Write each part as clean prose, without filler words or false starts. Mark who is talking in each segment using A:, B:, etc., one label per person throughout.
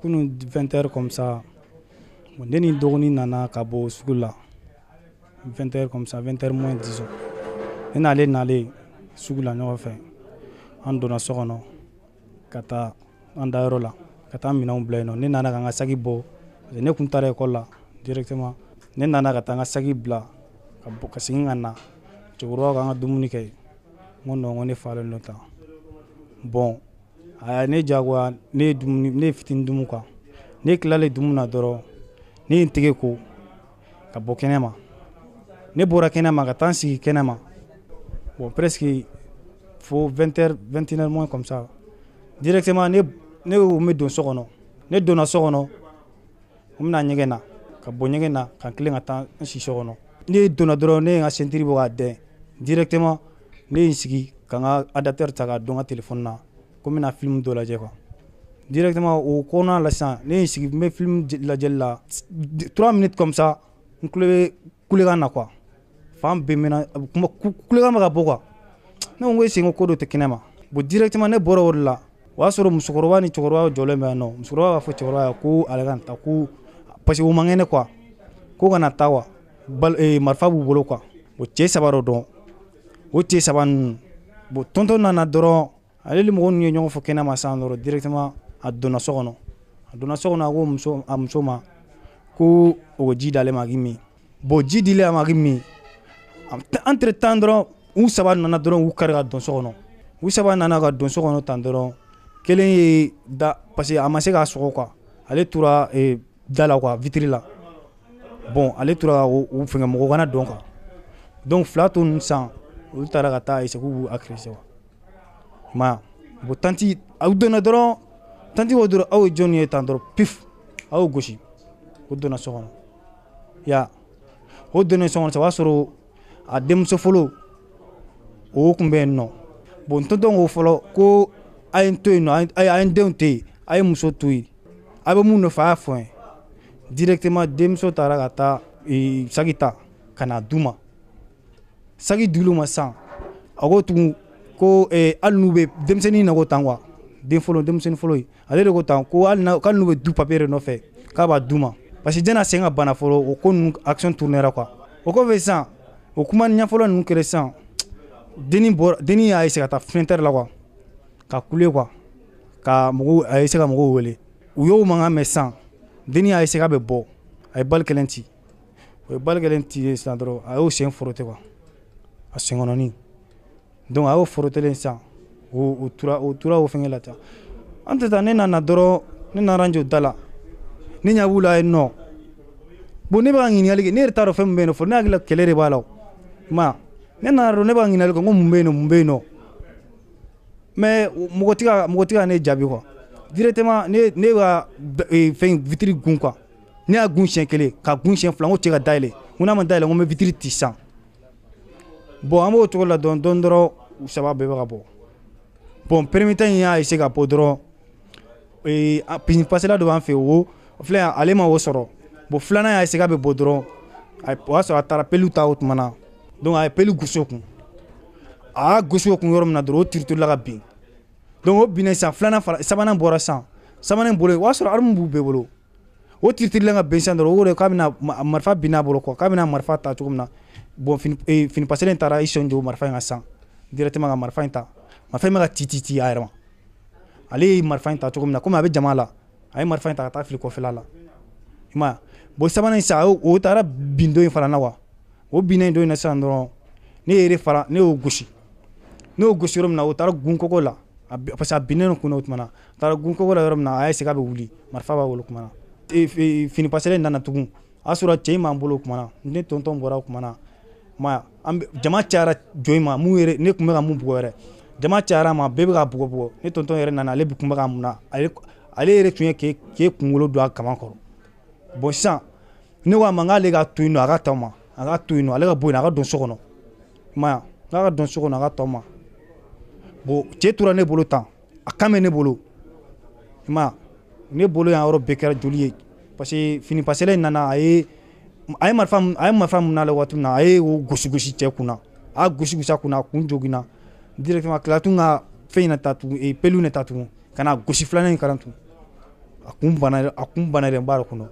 A: Kunun 20 heures comme ça, ne ni dɔgɔnin nana ka bɔ sugu la 20 heures comme ça, 20 heures moins 10. Ne n'ale nalen sugu la ɲɔgɔn fɛ, an donna so kɔnɔ ka taa an dayɔrɔ la ka taa minɛnw bila yen nɔ. Ne nana ka n ka saki bɔ, ne kun taara ekɔli la directement. Ne nana ka taa n ka saki bila ka bɔ ka segin ka na. Cɛkɔrɔba k'an ka dumuni kɛ, n ko non, ko ne falen don tan. Bon, a ye ne diyagoya, ne ye dumuni, ne ye fitinin dumu quoi. Ne tilalen dumuni na dɔrɔn, ne ye n tɛgɛ ko ka bɔ kɛnɛ ma. Ne bɔra kɛnɛ ma ka taa n sigi kɛnɛ ma. Bon, presque fo 20 heures, 21 heures moins comme ça, directement ne ko n bɛ don so kɔnɔ. Ne donna so kɔnɔ, n bɛna ɲɛgɛn na, ka bɔ ɲɛgɛn na ka tilen ka taa n si so kɔnɔ. Ne donna dɔrɔn, ne ye n ka ceinture bɔ k'a dɛn. Directement ne ye n sigi ka n ka adapteur ta k'a don n ka téléphone na ko n bɛna film dɔ lajɛ quoi. Directement o kɔnɔna la sisan, ne ye n sigi, n bɛ film lajɛli la, 3 minutes comme ça, n tulo bɛ kulekan na quoi. Fan bɛɛ mɛna kuma, kulekan bɛ ka bɔ quoi. Ne ko est-ce que ko dɔ tɛ kɛnɛ ma? Bon, directement ne bɔra o de la, o y'a sɔrɔ musokɔrɔba ni cɛkɔrɔba jɔlen bɛ yan nɔ. Musokɔrɔba b'a fɔ cɛkɔrɔba ye ko ale ka taa, ko parce que u man kɛnɛ quoi, ko kana taa quoi, marifa b'u bolo quoi. O cɛ saba dɔ dɔn, o cɛ saba ninnu. Bon, tonton nana dɔrɔn, ale ni mɔgɔ ninnu ye ɲɔgɔn fɔ kɛnɛ ma sisan dɔrɔn, directement a donna so kɔnɔ. A donna so kɔnɔ, a ko muso, a muso ma ko o ko ji d'ale ma a k'i min. Bon, ji dilen a ma a k'i min, entre temps dɔrɔn u saba nana dɔrɔn, u kari ka don so kɔnɔ. U saba nana ka don so kɔnɔ tan dɔrɔn, kelen ye da, parce que a ma se k'a sɔgɔ quoi. Ale tora da la quoi, vitre la. Bon, ale tora o fɛngɛ mɔgɔ kana dɔn quoi. Donc fila to ninnu sisan, olu taara ka taa essayer k'u b'u agresser quoi. I m'a ye? Bon, tantie aw donna dɔrɔn, tantie ko dɔrɔn aw ye jɔnni ye tan dɔrɔn, pif, a y'o gosi, o donna so kɔnɔ. Ya o donnen so kɔnɔ, o y'a sɔrɔ a denmuso fɔlɔ o tun bɛ yen nɔ. Bon, tonton ko fɔlɔ ko a ye n to yen nɔ, a ye n denw to yen, a ye muso to yen, a bɛ mun nɔfɛ, a y'a fɔ n ye. Directement denmuso taara ka taa saki ta ka na d'u ma. Saki dil'u ma sisan, a ko tugun ko hali n'u bɛ denmisɛnnin na ko tan quoi, den fɔlɔ, denmisɛnnin fɔlɔ ye, ale de ko tan ko hali n'u bɛ du papier de nɔfɛ, k'a b'a d'u ma, parce que jɛn'a sen ka bana fɔlɔ. O ko ninnu action tournera quoi. O kɔfɛ sisan, o kuma ɲɛfɔlɔ ninnu kɛra sisan, denni bɔra, denni y'a essayer ka taa fenêtre la quoi, ka kule quoi, ka mɔgɔw, a essayer ka mɔgɔw wele. U y'o mankan mɛn sisan, denni y'a essayer k'a bɛ bɔ, a ye balle kelen ci. O ye balle kelen ci sisan dɔrɔn, a y'o sen frotter quoi, a senkɔnɔnin. Donc a y'o frotter sisan, o tora o fɛngɛ la tan. Entre temps ne nana dɔrɔn, ne nana n jɔ da la, ne ɲɛ b'u la yen nɔ. Bon, ne bɛ ka ɲininkali kɛ, ne yɛrɛ t'a dɔn fɛn min bɛ yen nɔ fɔlɔ. Ne hakili la kɛlɛ de b'a la o. I m'a ye? Ne nana dɔrɔn, ne bɛ ka ɲininkali kɛ, n ko mun bɛ yen nɔ, mun bɛ yen nɔ? Mais mɔgɔ tɛ ka ne jaabi quoi. Directement ne ka fɛn vitre gun quoi. Ne y'a gun siɲɛ kelen, ka gun siɲɛ fila, n ko cɛ ka dayɛlɛ. N ko n'a ma dayɛlɛ, n ko n bɛ vitre ci sisan. Bon, an b'o cogo la dɔɔni dɔɔni dɔrɔn, u saba bɛɛ bɛ ka bɔ. Bon, premier temps in y'a essayer ka bɔ dɔrɔn, fini pasela dɔ b'an fɛ yen, o filɛ, ale ma o sɔrɔ. Bon, filanan y'a essayer k'a bɛ bɔ dɔrɔn, o y'a sɔrɔ a taara pelle ta o tuma na. Donc a ye pelle gosi o kun. A y'a gosi o kun yɔrɔ min na dɔrɔn, o tiritolila ka bin. Donc o binnen sisan, filanan fara, sabanan bɔra sisan. Sabanan bolo, o y'a sɔrɔ arme b'u bɛɛ bolo. O tiritirila ka bin sisan dɔrɔn, o ko k'a bɛna marifa binna a bolo quoi, k'a bɛna marifa ta cogo min na. Bon, fini paselen taara i sen don marifa in kan sisan, directement ka marifa in ta. Marifa in bɛ ka ci ci ci a yɛrɛ ma. Ale ye marifa in ta cogo min na, komi a bɛ jama la, a ye marifa in ta ka taa fili kɔfɛla la. I m'a ye? Bon, sabanan in sisan, o taara bin dɔ in fana na quoi. O binnen dɔ in na sisan dɔrɔn, ne yɛrɛ fara, ne y'o gosi. Ne y'o gosi yɔrɔ min na, o taara gun kɔgɔ la, parce que a binnen kun o tuma na. A taara gun kɔgɔ la yɔrɔ min na, a y'a essayer k'a bɛ wuli, marifa b'a bolo. Kuma na, fini paselen nana tugun, o y'a sɔrɔ cɛ in b'an bolo. O kuma na, ne tonton bɔra o kuma na. Ma jama cayara jɔ in ma, mun yɛrɛ ne tun bɛ ka mun bugɔ yɛrɛ, jama cayara ma, bɛɛ bɛ ka bugɔ bugɔ. Ne tonton yɛrɛ nana, ale tun bɛ ka mun na, ale yɛrɛ tun ye k'e kunkolo don a kaman kɔrɔ. Bon, sisan ne ko a ma k'ale ka to yen nɔ, a ka to ma, a ka to yen nɔ, ale ka bɔ yen, a ka don so kɔnɔ. I m'a ye? N'a ka don so kɔnɔ, a ka to ma. Bon, cɛ tora ne bolo tan, a kan bɛ ne bolo. I m'a ye? Ne bolo yan yɔrɔ bɛɛ kɛra joli ye, parce que fini paselen nana, a ye marifa mun n'ale waati min na, a ye o gosi gosi cɛ kunna. A y'a gosi gosi a kunna, a kun joginna. Directement a tilala tun ka fɛn in ta tugun, pelle in ta tugun ka na gosi filanan in kalan tugun. A kun bana, a kun bana de n b'a kɔnɔ.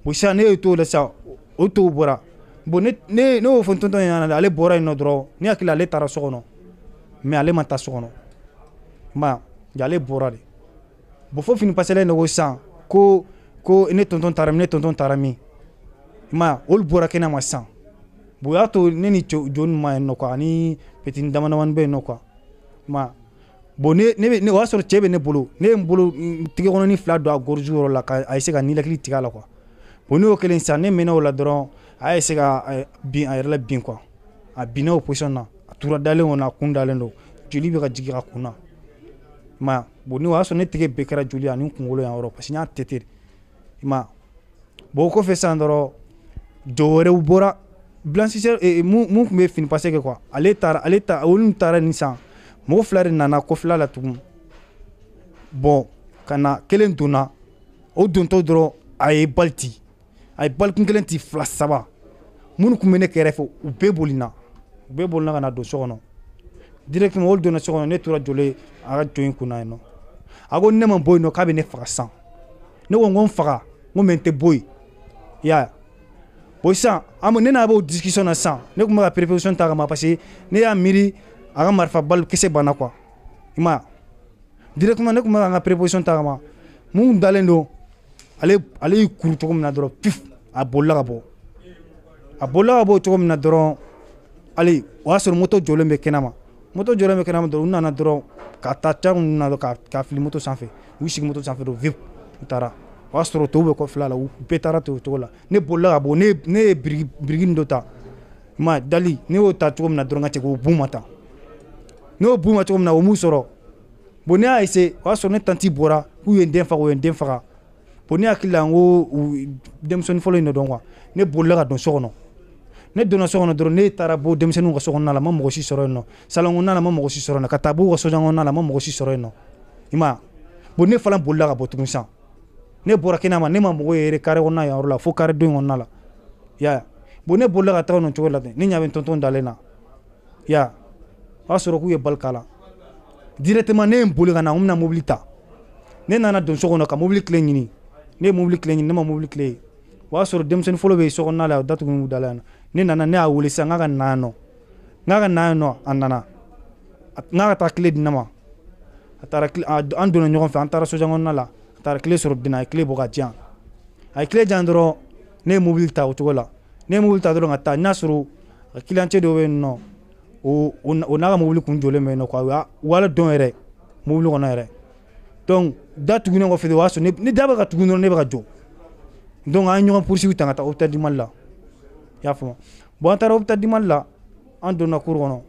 A: Bon, sisan ne ye t'o la sisan, o tow bɔra. Bon, ne y'o fɔ n tonton ɲɛna, ale bɔra yen nɔ dɔrɔn. Ne hakili ale taara so kɔnɔ, mais ale ma taa so kɔnɔ. I m'a ye, ale bɔra de. Bon, fo fini paselen de ko sisan ko ne tonton taara min, ne tonton taara min? I m'a ye, olu bɔra kɛnɛ ma sisan. Bon, o y'a to ne ni joni ma yen nɔ quoi, ani petit dama damani bɛ yen nɔ quoi. I m'a ye. Bon, ne o y'a sɔrɔ cɛ bɛ ne bolo. Ne ye n bolo n tigɛ kɔnɔni fila don a gorge yɔrɔ la ka a essayer ka ninakili tigɛ a la quoi. Bon, ne y'o kelen sisan, ne mɛnna o la dɔrɔn, a y'a essayer ka bin a yɛrɛ la bin quoi. A binna o position na, a tora dalen kɔnɔ, a kun dalen don, joli bɛ ka jigin a kun na. I m'a ye. Bon, ne o y'a sɔrɔ ne tigɛ bɛɛ kɛra joli ani kunkolo yan yɔrɔ, parce que n y'a tɛtɛ. I m'a ye. Bon, o kɔfɛ sisan dɔrɔn, jɔ wɛrɛw bɔra, blanchisseur mun tun bɛ fini passe kɛ quoi. Ale taara, ale ta olu taara nin san, mɔgɔ fila de nana kɔfɛla la tugun. Bon, ka na kelen donna, o dontɔ dɔrɔn, a ye balle ci, a ye balle kun kelen ci, fila, saba. Minnu tun bɛ ne kɛrɛfɛ, u bɛɛ bolina, u bɛɛ bolina ka na don so kɔnɔ directement. Olu donna so kɔnɔ, ne tora jɔlen a ka jɔ in kunna yen nɔ. A ko ne ma bɔ yen nɔ, k'a bɛ ne faga sisan. Ne ko n ko n faga, n ko mais n tɛ bɔ yen. I y'a ye. Bon, sisan an ne n'a b'o discussion na sisan, ne tun bɛ ka préposition ta ka ma, parce que ne y'a miiri a ka marifa balle kisɛ banna quoi. I m'a ye, directement ne tun bɛ ka n ka préposition ta ka ma. Mun dalen don, ale y'i kuru cogo min na dɔrɔn, pif, a bolila ka bɔ. A bolila ka bɔ cogo min na dɔrɔn, hali o y'a sɔrɔ moto jɔlen bɛ kɛnɛ ma. Moto jɔlen bɛ kɛnɛ ma dɔrɔn, u nana dɔrɔn ka taa ca na ka fili moto sanfɛ. U sigi moto sanfɛ dɔrɔn, vite, u taara. O y'a sɔrɔ tɔw bɛ kɔfɛla la, u bɛɛ taara ten o cogo la. Ne bolila ka bɔ, ne ye biriki dɔ ta ma dali. Ne y'o ta cogo min na dɔrɔn, ka cɛ k'o b'u ma tan. Ne y'o b'u ma cogo min na, o m'u sɔrɔ. Bon, ne y'a essayer, o y'a sɔrɔ ne tantie bɔra k'u ye n den faga, u ye n den faga. Bon, ne hakili la n ko denmisɛnnin fɔlɔ in de dɔn quoi. Ne bolila ka don so kɔnɔ. Ne donna so kɔnɔ dɔrɔn, ne taara bɔ denmisɛnninw ka so kɔnɔna la, n ma mɔgɔ si sɔrɔ yen nɔ. Salon kɔnɔna la, n ma mɔgɔ si sɔrɔ yen nɔ. Ka taa b'u ka sojan kɔnɔna la, n ma mɔgɔ si sɔrɔ yen nɔ. I m'a ye. Bon, ne fana bolila ka bɔ tugun sisan. Ne bɔra kɛnɛ ma, ne ma mɔgɔ ye carré kɔnɔna yan yɔrɔ la fo carré don in kɔnɔna la. I y'a ye. Bon, ne bolila ka taga nin cogo la ten. Ne ɲɛ bɛ n tonton dalen na. I y'a ye. O y'a sɔrɔ k'u ye balle k'a la directement. Ne ye n boli ka na, n bɛna mobili ta. Ne nana don so kɔnɔ ka mobili clé ɲini. Ne ye mobili clé ɲini, ne ma mobili clé ye. O y'a sɔrɔ denmisɛnnin fɔlɔ bɛ so kɔnɔna la, datugu b'u da la yan nɔ. Ne nana, ne y'a wele sisan, n k'a ka na yan nɔ, n k'a ka na yan nɔ. A nana, n k'a ka taa clé di ne ma. A taara, an donna ɲɔgɔn fɛ, an taara sojan kɔnɔna la. A taara clé sɔrɔ den na, a ye clé bɔ ka di yan. A ye clé di yan dɔrɔn, ne ye mobili ta o cogo la. Ne ye mobili ta dɔrɔn ka taa, n'a sɔrɔ client cɛ dɔ bɛ yen nɔ, o n'a ka mobili kun jɔlen bɛ yen nɔ quoi. U y'a wala dɔn yɛrɛ mobili kɔnɔ yɛrɛ. Donc da tugunnen kɔfɛ, o y'a sɔrɔ ni da bɛ ka tugu dɔrɔn, ne bɛ ka jɔ. Donc an ye ɲɔgɔn poursuivi tan ka taa hôpital du Mali la. I y'a faamu. Bon, an taara hôpital du Mali la, an donna cour kɔnɔ,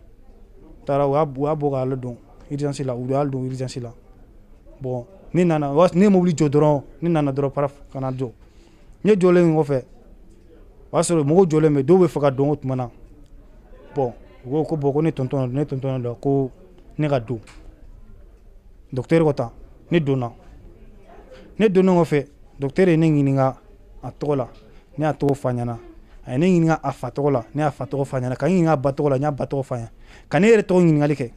A: taara u y'a bɔ k'ale don urgence la, u y'a don urgence la. Bon, ne nana, ne ye mobili jɔ dɔrɔn, ne nana dɔrɔn, paraf, ka na jɔ. Ne jɔlen kɔfɛ, o y'a sɔrɔ mɔgɔw jɔlen bɛ, dɔw bɛ fɛ ka don o tuma na. Bon, u ko ko bon, ko ne tonton, ne tonton don, ko ne ka don. Docteur ko tan. Ne donna. Ne donnen kɔfɛ, docteur ye ne ɲininka a tɔgɔ la, ne y'a tɔgɔ f'a ɲɛna. A ye ne ɲininka a fa tɔgɔ la, ne y'a fa tɔgɔ f'a ɲɛna. Ka n ɲininka a ba tɔgɔ la, n y'a ba tɔgɔ f'a ɲɛna. Ka ne yɛrɛ tɔgɔ ɲininkali kɛ,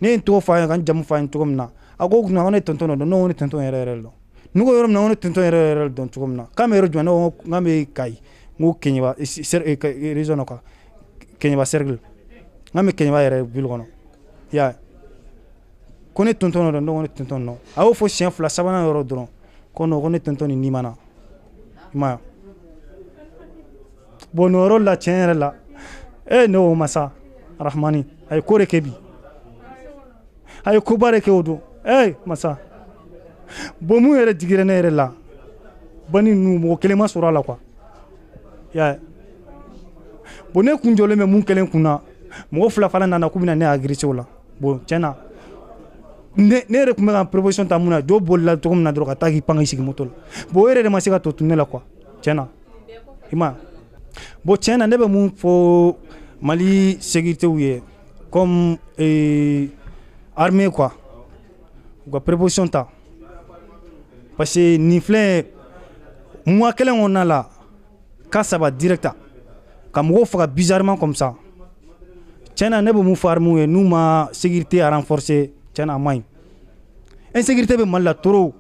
A: ne ye n tɔgɔ f'a ɲɛna, ka n jamu f'a ɲɛna cogo min na. A ko ko ne tonton dɔn. Ne ko ne tonton yɛrɛ yɛrɛ dɔn. Ne ko yɔrɔ min na, ko ne tonton yɛrɛ yɛrɛ dɔn cogo min na, k'an bɛ yɔrɔ jumɛn? Ne ko k'an bɛ Kayi, n ko Keɲeba région na quoi, Keɲeba cercle, n k'an bɛ Keɲeba yɛrɛ ville kɔnɔ. I y'a ye. Ko ne tonton dɔn. Ne ko ne tonton dɔn. A y'o fɔ siɲɛ fila, sabanan yɔrɔ dɔrɔn, ko non, ko ne tonton ni mana. I m'a ye. Bon, nin yɔrɔ la, tiɲɛ yɛrɛ la, e ne o masa Arahamani, a ye ko de kɛ bi, a ye koba de kɛ o don. E masa. Bon, mun yɛrɛ digira ne yɛrɛ la, bani ninnu mɔgɔ kelen ma sɔrɔ a la quoi. I y'a ye. Bon, ne kun jɔlen bɛ mun kelen kun na, mɔgɔ fila fana nana k'u bɛna ne agresser o la. Bon, tiɲɛ na, ne yɛrɛ tun bɛ ka préposition ta mun na, dɔw bolila cogo min na dɔrɔn ka taa k'i pan k'i sigi moto la. Bon, o yɛrɛ de ma se ka to tun ne la quoi, tiɲɛ na. I ma ye. Bon, tiɲɛ na, ne bɛ mun fɔ Mali sécurité ye, comme armée quoi, u ka préposition ta, parce que nin filɛ, mois kelen kɔnɔna la, ka saba direct ka mɔgɔw faga bizarrement comme ça. Tiɲɛ na, ne bɛ mun fɔ armée ye, n'u ma sécurité renforcer, tiɲɛ na, a man ɲi. Insécurité bɛ Mali la trop.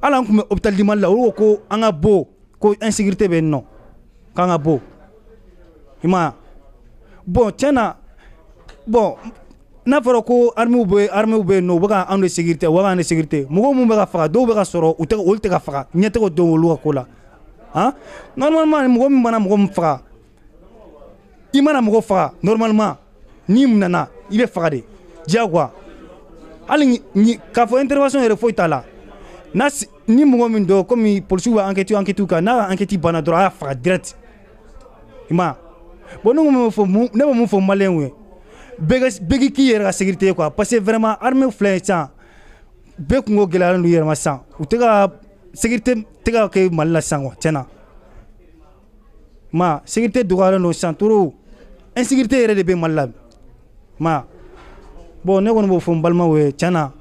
A: Hali an tun bɛ Hôpital du Mali la, olu ko an ka bɔ, ko insécurité bɛ yen nɔ, k'an ka bɔ. I m'a ye? Bon, tiɲɛ na, bon, n'a fɔra ko armée bɛ yen nɔ, u bɛ ka anw de sécurité, u bɛ k'an de sécurité. Mɔgɔw mun bɛ ka faga, dɔw bɛ ka sɔrɔ, u tɛ, olu tɛ ka faga, ɲɛ tɛ ka don olu ka ko la. Han, normalement, mɔgɔ min mana mɔgɔ min faga, i mana mɔgɔ faga, normalement n'i nana, i bɛ faga de diyagoya. Hali ni k'a fɔ intervention yɛrɛ foyi t'a la. N'a ni mɔgɔ min dɔn, komi polisiw bɛ enquête kan, n'a ka enquête banna dɔrɔn, a y'a faga direct. I m'a ye? Bon, ne ko fɔ, ne bɛ mun fɔ maliyɛnw ye? Bɛɛ k'i k'i yɛrɛ ka sécurité ye quoi, parce que vraiment, armée filɛ sisan, bɛɛ kungo gɛlɛyalen don u yɛrɛ ma sisan. U tɛ ka sécurité tɛ ka kɛ Mali la sisan quoi. Tiɲɛ na, ma sécurité dɔgɔyalen don sisan trop, insécurité yɛrɛ de bɛ Mali la. Ma bon, ne kɔni b'o fɔ n balimaw ye. Tiɲɛ na,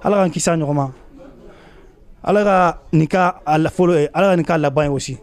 A: Ala k'an kisi a ɲɔgɔn ma. Ala ka nin k'a fɔlɔ ye, Ala ka nin k'a laban ye aussi.